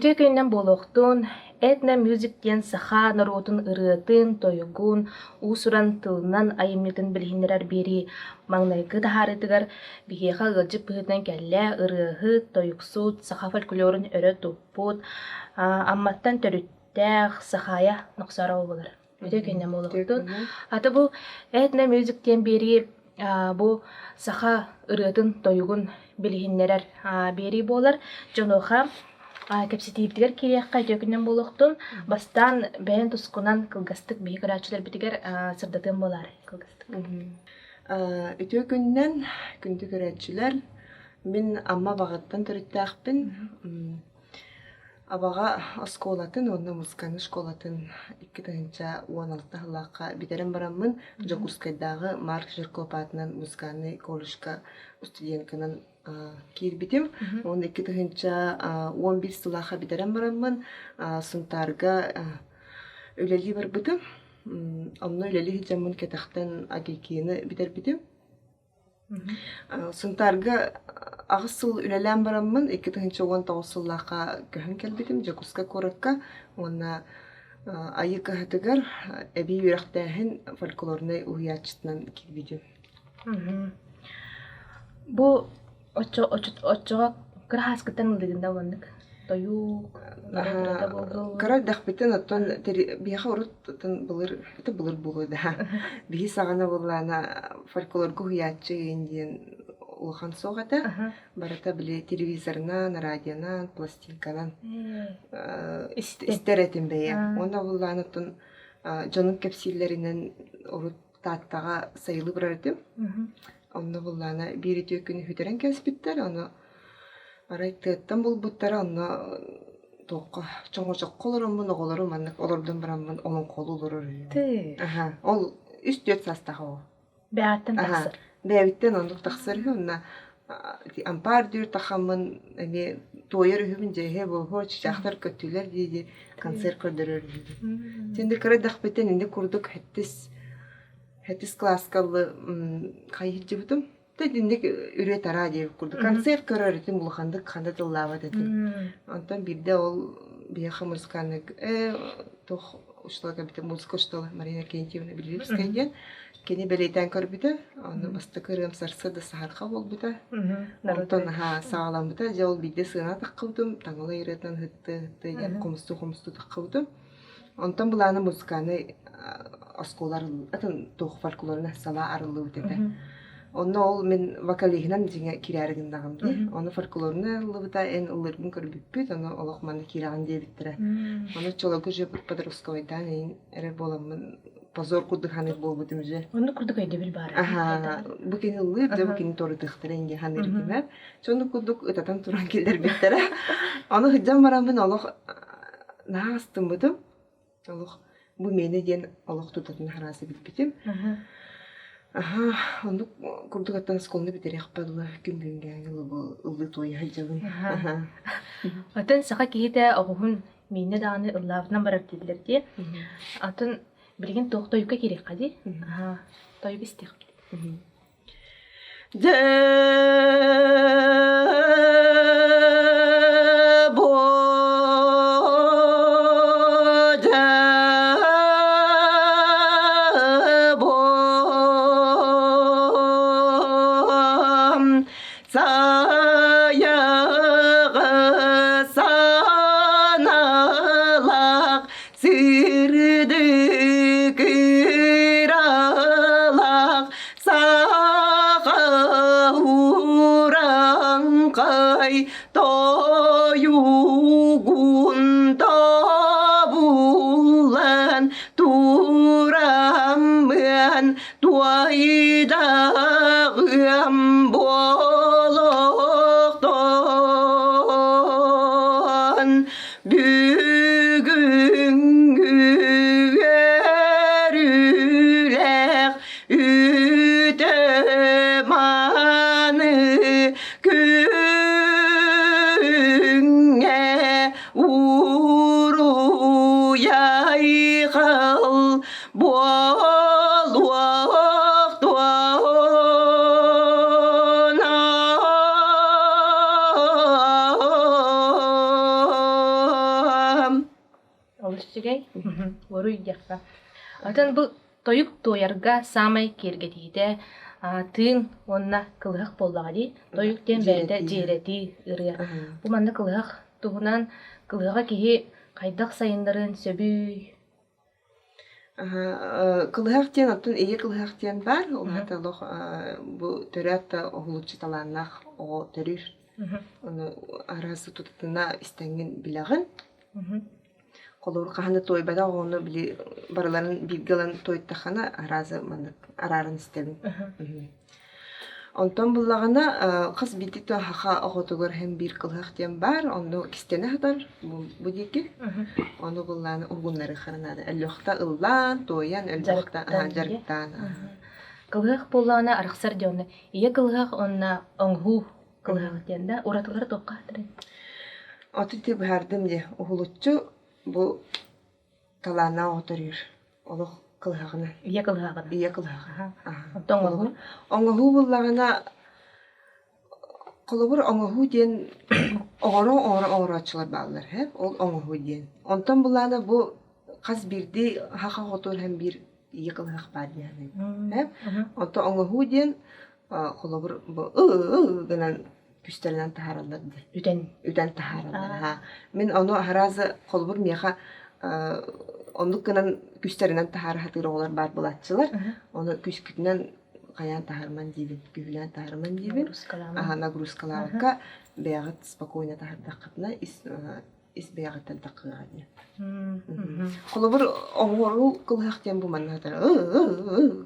Үтүө күнүнэн буолуохтун, Этно-мюзик диэн саха норуотун ырыатын, тойугун, уус-уран тылынан айымньытын билиһиннэрэр биэрии маҥнайгы таһаарыытыгар биһиэхэ ыалдьыт быһыытынан кэллэ ырыаһыт, тойуксут, саха фольклорун өрө туппут, Амматтан төрүттээх Сахаайа Нохсорова буолар. Үтүө күнүнэн буолуохтун. Аты бу Этно-мюзик диэн биэрии бу саха ырыатын, тойугун билиһиннэрэр биэрии буолар. Дьонуоха кэпсэтиибитигэр киириэххэ үтүө күнүнэн буолуохтун. Бастаан бэйэн тускунан кылгастык биһи көрөөччүлэрбитигэр сырдатыам буолаарай кылгастык. Үтүө күнүнэн, күндү көрөөччүлэр. Мин Амма Абаҕаттан төрүттээхпин. Абаҕа оскуолатын уонна музыкальнай школатын 2016 сыллаахха бүтэрэн бараммын, Дьокуускайдааҕы Марк Жирков аатынан музыкальнай колледжка студентканан киирбитим. Уонна 2011 сыллаахха бүтэрэн бараммын, Сунтаарга үлэлии барбытым. Онно үлэлии сылдьаммын кэтэхтэн АГИКИ-ны бүтэрбитим. Сунтаарга аҕыс сыл үлэлээн бараммын, 2019 сыллаахха көһөн кэлбитим Дьокуускай куоракка уонна Айыы кыһатыгар эбии үөрэхтээһин фольклорнай уһуйааччытынан киирбитим. Бу оччоҕо кыра ааскыттан ыллыгын да уоннык тойук Кыра эрдэхпиттэн оттон биһиэхэ урут оттон былыр это былыр буолуо да биһи саҕана буоллаана фольклорга уһуйааччы игин диэн улахан суох этэ. Барыта били телевизорынан, радионан, пластинканан истэр этим бэйэм. Уонна буоллаана оттон дьонум кэпсииллэринэн урут Тааттаҕа сайылыы барар этим. Онно буллаана биир үтүө күн үтэрэн кээспиттэр, ону арай тыаттан булбуттара, онно туохха чоҥочоххо олороммун оҕолору маннык олордон бараммын олоҥхолуу олорор үһү. Аха, ол үс-түөрт саастаах оҕо. Бэйэттэн тахсар. Бэйэбиттэн оннук тахсар үһү, онно ампаар дүр тахаммын эмиэ туойар үһүбүн дьэһэ буоһуо чычаахтар көттүлэр дии-дии концерт көрдөрөр үһүбүн. Син кыра эрдэхпиттэн инник курдук хэттис Хэттис кылааска хайыһдьыбытым. Итинник үрүө-тараа диэбит курдук. Концерт көрөр этим улаханнык ханна тыллаабат этим. Онтон биирдэ ол биһиэхэ музыкальный туох учуутала кэлбитэ музыка учуутала Марина Аркентьевна Белевская диэн кини бэлиэтээн көрбүтэ. Онно бастакы ырыам сарсыарда саһарха буолбута. Онтон наһаа саҕаламмыта. Дьэ ол биирдэ сыана таххыбытым, таҥала ырыатынан ыһытты-ыһытты диэн хомустуу-хомустуу таххыбытым. Онтон былаана музыкальнай оскуола атын туох фольклорунай салаа арыллыбыт этэ. Онно ол мин вокалиһынан дьиҥэ киирээри гыннаҕым дии. Ону фольклорунай арыллыбыта, эн ыллыыргын көрбүппүт, ону олох манна киирэҕин диэбиттэрэ. Ону чолоку же подростковайдаан эйин эрэр буоламмын позор курдук ханыыр буолбутум же. Оннук курдук өйдөбүл баар. Аха, бу кини ыллыыр, дьэ бу кини туоратыахтара инге ханыыр этимэр. Соннук курдук ытатан туран киллэрбиттэрэ. Ону сылдьан бараммын олох наһаа астыммытым. Олох бу миэнэ диэн олох тутатын харааса билбитим. Аха, оннук курдук аттан оскуоланы бүтэриэхпэр дылы күн бүгүҥҥээҥи ыллыы туойа сылдьабын. Аха. Атын саха киһитэ оҕуһун миинэ даҕаны ыллаабытынан барар дииллэр дии. Атын билигин туох тойукка киириэххэ дии. Аха, тойук истиэхпит. Дьэ бу дьэ бу сайаҕа саналаах сырдык ыралаах саха ураңкай тойугун тобуллан тураммын туойдаҕым буолуохтун Бүгүҥҥү үөрүүлээх үтө-мааны күҥҥэ уруй-айхал буолуохтун. Үчүгэй. Уруй диэххэ. Атын бу тойук туойарга саамай киэргэтиитэ тыын уонна кылыһах буоллаҕа дии. Тойук диэн бэйэтэ дьиэрэтии ырыа. Бу манна кылыһах туһунан кылыһаҕа киһи хайдах сайыннарыан сөбүй? Кылыһах диэн оттон ийэ кылыһах диэн баар. Ол аата олох бу төрөөт да уһулуччу талааннаах оҕо төрүүр. Ону араас тутатына истэҥҥин билэҕин. Холобур, хаһан да туойбатах оҕону били барыларын бииргэ ылан туойтаххына араазы маннык арааран истэбин. Онтон буллаҕына хас биирдии саха оҕотугар иһин биир кылыһах диэн баар, онно кистэнэ сытар бу диэки. Ону буллааны уһугуннарыахха наада. Өллөхтө ыллаан, туойан, өллөхтө дьарыктаан. Кылыһах буоллаҕына арахсар диэн онно ийэ кылыһах уонна оҥоһуу кылыһах диэн да уратылара туохха аатырый? От ити быһаардым дии, уһулуччу бу талааннаах оҕо төрүүр. Олох кылыһаҕына. Ийэ кылыһаҕына. Ийэ кылыһаҕа. Онтон оҥоһуу? Оҥоһуу буллаҕына, холобур, оҥоһуу диэн оҥоро оҥоро оҥорооччулар бааллар, һэ? Ол оҥоһуу диэн. Онтон буллаҕына бу хас биирдии саха оҕотугар һэн биир ийэ кылыһах баар диэн. Онтон оҥоһуу диэн холобур бу ыы гынан күстэринэн таһаараллар дии. Үтэн. Үтэн таһаараллар. Аха. Мин ону араазы холобур миэхэ оннук гынан күстэринэн таһаара сатыыр оҕолор баар буолааччылар. Ону күскүтүнэн хайаан таһаарыман диибин, күһүлээн таһаарыман диибин. Аха, нагрузкалаабакка бэйэҕит спокойно таһаардаххытына ис ис бэйэҕиттэн таххыаҕа диэн. Холобур, оҥоруу кылыһах диэн бу манна сытар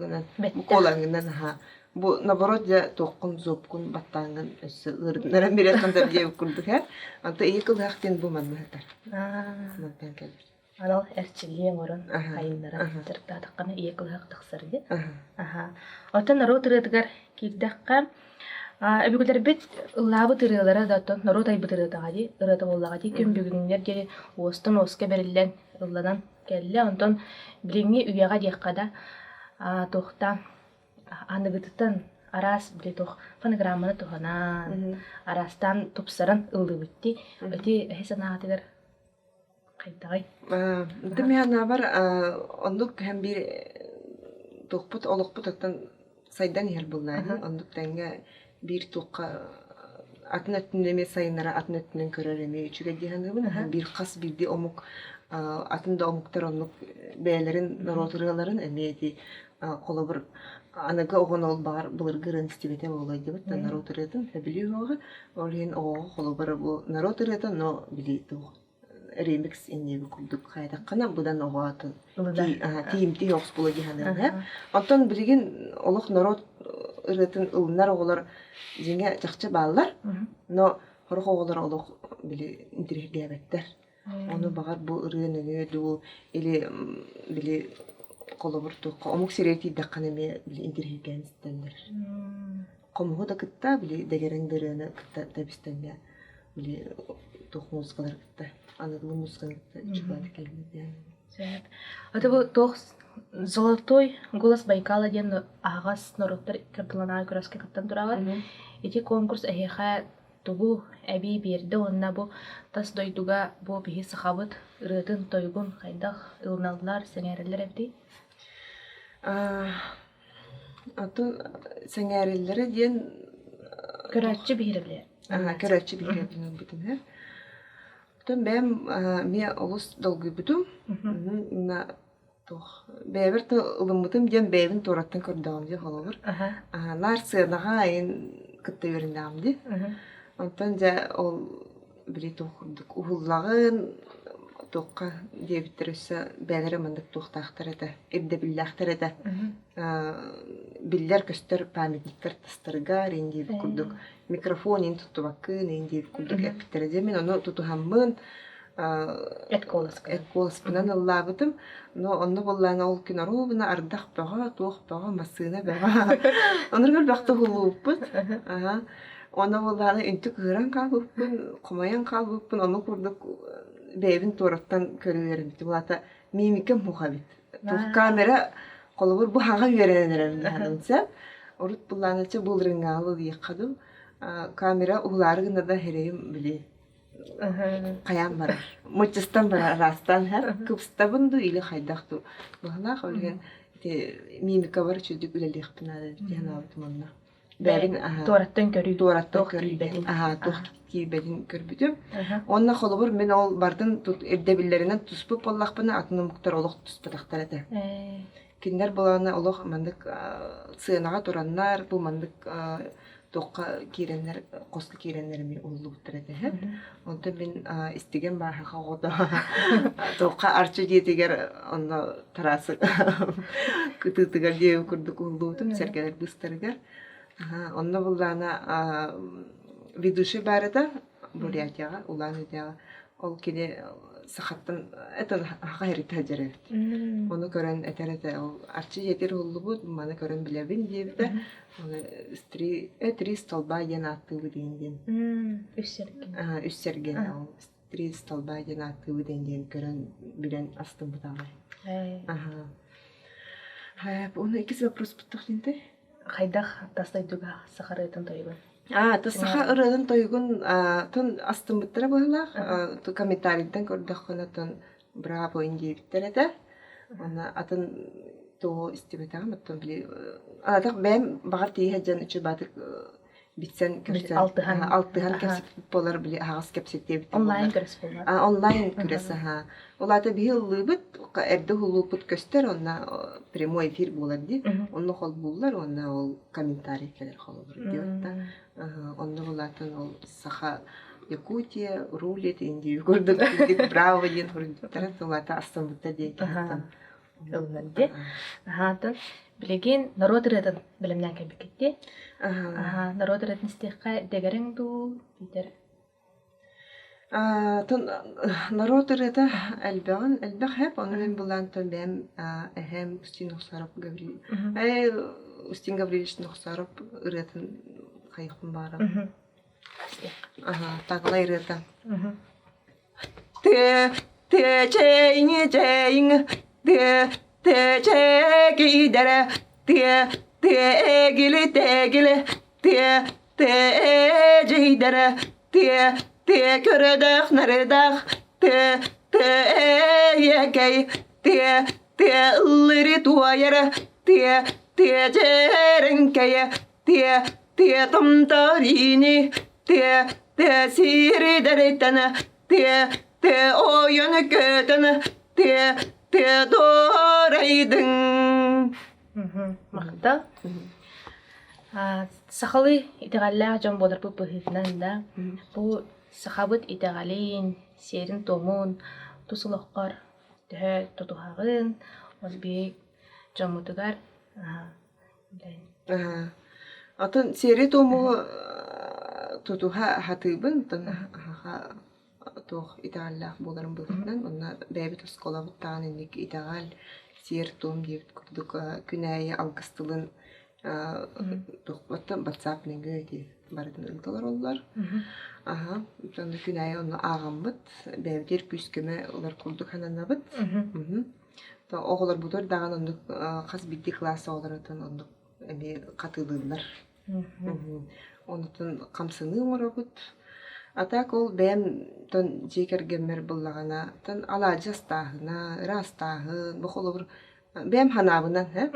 гынан куолаҥынан аһаа бу наоборот дьэ туоххун зубкун баттааҥҥын өссө ыарытыннаран бириэххин да диэбит курдук ээ. Онто ийэ кылыһах диэн бу манна сытар. Мантан кэлбит. Анал эрчиллии оҥорон айыннаран дьарыктаатаххына ийэ кылыһах тахсар дии. Оттон норуот ырыатыгар киирдэххэ, өбүгэлэрбит ыллаабыт ырыалара да оттон норуот айбыт ырыатаҕа дии, ырыата буоллаҕа дии, күн бүгүҥҥэр диэри уостан уоска бэриллэн ылланан кэллэ. Онтон билиҥҥи үйэҕэ диэххэ да, туохтаан аныгытытан араас били туох фонограмманы туһанан, араастаан тупсаран ыллыыбыт дии. Ити эһи санаатыгар Хайдаҕый? Ды мин анаабар оннук һэн биир туохпут олохпут оттон сайдан иһэр буоллаҕа оннук тэҥҥэ биир туохха атын өттүнэн эмиэ сайыннара атын өттүнэн көрөр эмиэ үчүгэй дии саныыбын. Биир хас биирдии омук атын да омуктар оннук бэйэлэрин норуот ырыаларын эмиэ ити холобур аныгы оҕону ол баҕар былыргы ырыаны истибэтэ буолуо диэбит норуот ырыатын сөбүлүүр уоҕа ол иһин оҕоҕо холобура бу норуот ырыата но били туох ремикс инниэби курдук хайдаххына быдан оҕоотун тиимтии охсбула дии саныыбын ээ. Оттон билигин олох норуот ырыатын ылынар оҕолор дьиҥэ чахчы бааллар, но сорох оҕолор олох били интириэһиргээбэттэр. Ону баҕар бу ырыа нөҥүө дуу или били холобур туохха омук сиригэр тиийдэххинэ эмиэ били интириэһиргээн истэллэр. Хомуһу да кытта били дэгэрэҥ да ырыаны кытта тэбистэҥҥэ били туох музыкалары кытта аныгылыы музыканы кытта үчүгэй кэлбит диэн. Сөп. Аты бу туох «Золотой голос Байкала» диэн аһаҕас норуоттар икки күрэскэ кыттан тураҕыт. Ити конкурс эһиэхэ тугу эбии биэрдэ уонна бу тас дойдуга бу биһи сахабыт ырыатын-тойугун хайдах ылыналлар, сэҥээрэллэр эбитий? Атын сэҥээрэллэрэ диэн Көрөөччү биһирэбилэ. Көрөөччү биһирэбилин ылбытым үһү. Оттон бэйэм эмиэ олус долгуйбутум. Уонна туох бэйэбэр да ылыммытым диэн бэйэбин туораттан көрдөҕүм дии холобур. Наар сыанаҕа айын кытта үөрэннэҕим дии. Онтон дьэ ол били туох курдук уһуллаҕын туохха диэбиттэр өссө бэйэлэрэ маннык туохтаахтар этэ ирдэбиллээхтэр этэ биллэр-көстөр памятниктар тастарыгар ин диэбит курдук микрофон ин туттубаккын ин диэбит курдук эппиттэрэ дьэ мин ону тутуһаммын Эт куоласкынан. Эт куоласпынан ыллаабытым. Но онно буоллаҕына ол күн оруобуна ардах бөҕө, туох бөҕө, массыына бөҕө. Оннук элбэхтэ уһуллубуппут. Аһа. Онно буоллаҕына үнтү кыыран хаалбыппын, хомойон хаалбыппын, ону курдук бэйэбин туораттан көрүөрэммитим. Ол аата мимикам суох эбит. Туох камера холобур бу хаҥа үөрэнэн эрэрим дьаһанын сөп. Урут былааначча былырыҥҥаалы ылыахха дуу. Камера уһулаары гына да эрэйим били. хайаан барар. Муччустан барар араастаан һэр. Кыбыстабын дуу или хайдах дуу. Быһалаах ол иһин ити мимикабар үчүгдүк үлэлиэхпин наада дии санаабытым онно. Бэйэбин Туораттан көрүү. Туораттан Туох көрүү тиийбэтин. Аһаа, туох тиийбэтин көрбүтүм. Уонна холобур мин ол бардын ирдэбиллэринэн туспут буоллахпына атын омуктар олох туспатахтар этэ. Кинилэр былаана олох маннык сыанаҕа тураннар, бу маннык туохха киирэннэр, хоско киирэннэр эмиэ уһуллубуттар этэ. Онтон мин истигэн бааһаха оҕото туохха Арчы дьиэтигэр онно Тарасы кытыытыгар диэбит курдук уһуллубутум сэргэлэр быыстарыгар. Онно буллаана ведущий баар этэ Бурятияҕа, Улан-Удэҕа. Ол кини сахаттан это саха эритэ сылдьар эбит. Ону көрөн этэр этэ, ол Арчы дьиэтигэр уһуллубут, маны көрөн билэбин диэбитэ. Оны три, три столба диэн ааттыыбыт диэн диэн. Үс сэргэн. Үс сэргэн ол три столба диэн ааттыыбыт диэн диэн көрөн билэн астыммыт аҕай. Аха. Уну иккис вопрос буттах динтэй? Хайдах тас дойдуга саха ырыатын тойугун? А, то саха ырыатын тойугун тон астыммыттара быһыылаах. Комментарийдан көрдөххүнэ тон браво диэбиттэр этэ. Уонна атын тугу истибэтэҕим, оттон били аатах бэйэм баҕар тиийэ сылдьан үчүгэй битсэн көрсөн алтыһан алтыһан кэпсэппит буолар били аһаҕас кэпсэтиэбит онлайн күрэс буолар онлайн күрэс аһаа ол аата биһи ыллыыбыт эрдэ уһуллууппут көстөр онно прямой эфир буолар дии онно холбууллар уонна ол комментарий кэлэр холобур диэбит онно булаатын ол саха Якутия рулит Индию курдук браво диэн хоруйдуттара тулата астыммыта диэн киһиттэн ылынар дии. Аһаатын билигин норуот ырыатын бэлэмнээн кэлбиккит дии. Аһаа норуот ырыатын истиэххэ дэгэриҥ дуу биитэр Тон норуот ырыата элбэҕин элбэх эп ону мин былаантан бэйэм эһээм Устин Нохсоров Гаврил Устин Гаврильевич Нохсоров ырыатын хайыахпын баҕарабын. Таҥалай ырыата. Тыа тыа чэйиҥ чэйиҥ тыа тыа чэкийдэрэ тыа тыа эгили тэгили тыа тыа эдьиийдэрэ тыа тыа көрөдөөх нарыдаах тыа тыа эйэкэй тыа тыа ыллыры туойара тыа тыа дьэрэҥкэйэ тыа тыа томторини тыа тыа сиридэриттэн тыа тыа ойон көтөн тыа тыа дуорайдыҥ Махтал. Сахалыы итэҕэллээх дьон буоларбыт быһыытынан да, бу сахабыт итэҕэлин, сиэрин-туомун тус олоххор төһө тутуһаҕын, ол биһиги дьоммутугар Атын сиэри-туому тутуһа сатыыбын, оттон туох итэҕэллээх буоларым быһыытынан уонна бэйэбит оскуолабыт даҕаны инник итэҕэл, сиэр-туом диэбит курдук күн аайы алгыс тылын туохпуттан WhatsApp нөҥүө ити барытын ыыта олороллор. Аһа, онно күн аайы онно ааҕаммыт, бэйэбитигэр күүс-көмө ылар курдук сананабыт. Оҕолорбутугар даҕаны оннук хас биирдии кылаас оҕолорутун оннук эмиэ хатылыыллар. Онтон хамсаныы оҥоробут. А так ол бэйэм тон дьиэ кэргэммэр буллаҕына тон алаадьы астааһына, ыраастааһын, бу холобур бэйэм ханаабынан ээ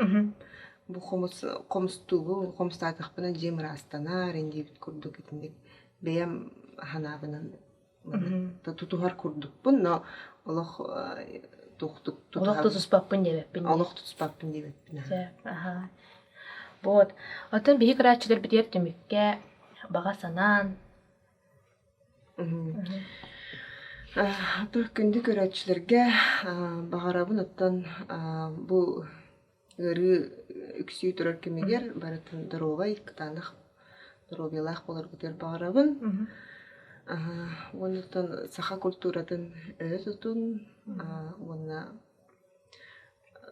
бу хомус хомустуубун, хомустаатахпына дьиэм ыраастанар диэбит курдук итинник бэйэм ханаабынан тутуһар курдукпун, но олох туохтук Олох тутуспаппын диэбэппин. Олох тутуспаппын диэбэппин. Аха. Вот. Оттон биһи көрөөччүлэрбитигэр түмүккэ баҕа санаан Күндү көрөөччүлэргэ баҕарабын оттон бу Ыарыы үксүү турар кэмигэр барытын доруобай, кытаанах доруобуйалаах буоларгытыгар баҕарабын. Уонна оттон саха культуратын өрө тутун уонна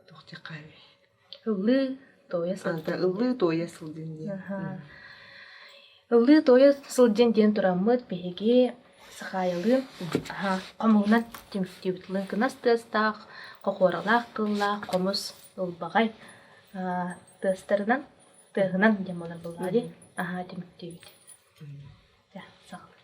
туох диэххэ Ыллыы, туойа сылдьын. Ыллыы, туойа сылдьын диэн. Ыллыы, туойа сылдьын диэн тураммыт биһиги Сахаайалыын хомуһунан түмүктүүбүт. Лыҥкынас тыастаах, хохуоралаах тыллаах хомус ылбаҕай тыастарынан, тыаһынан диэн буолар буоллаҕа дии. Аһаа түмүктүүбүт. Дьэ, саҕалыы.